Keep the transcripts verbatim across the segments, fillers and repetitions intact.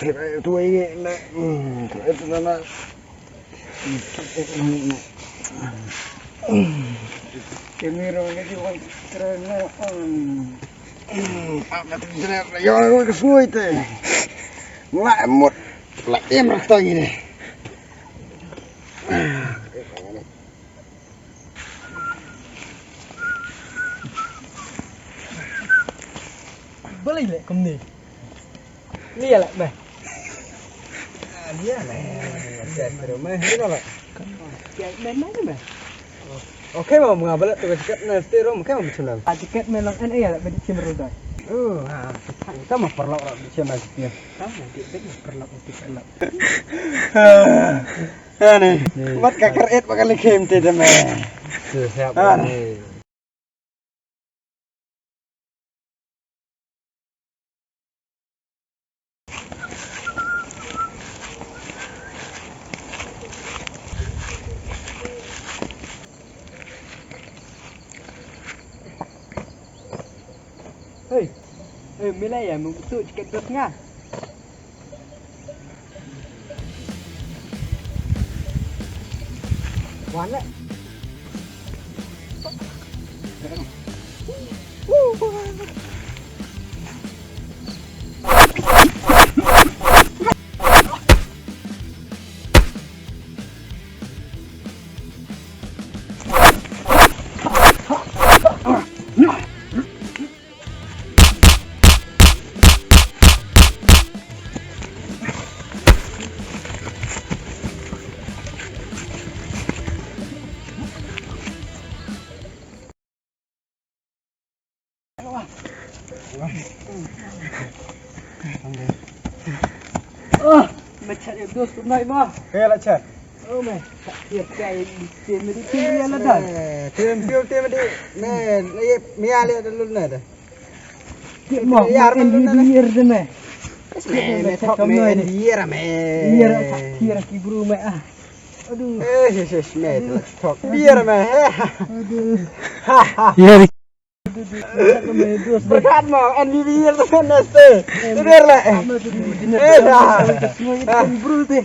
Thira tu ai ne. Thira tu na. Kemiro ne ki wan trena. Apa tu jener yo ko suai te. La mut la em ra to ni. Balei leh kumne? Leh leh me. Leh leh. Leh leh me. Leh leh me. Okay, ma nga balat tu ka jaket na stay room, okay, ma chuna. A jaket me long en eh leh be di chim ru dai. Oh, ha. Ka ma parlok ra di chim na jaket. Ha, di be parlok, di parlok. Ani, mat ka kar et ba ka likhim te de me. Siap. Hei, hei, milai ya, mu tu jaket dos nga. Wan leh. Oh, machat ya dos tu nai ma. Kaya la chat. Oh me, chat dia kai dia medi dia la dan. Tim tim tim di. Me, me ale da lun na da. Tim mo, ya en di bier de me. Me me thok me en bier me. Bier chat dia ki bru me ah. Aduh. Eh, yes, yes, me thok bier me. Aduh. Ya. Berkat mo, en di bier de me neste. Bier le. Eh, dah. Bru te.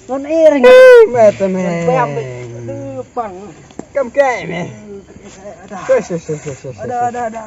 Non ereng. Mata me. Pang. Kam kai me. Sus sus sus sus. Ada ada ada.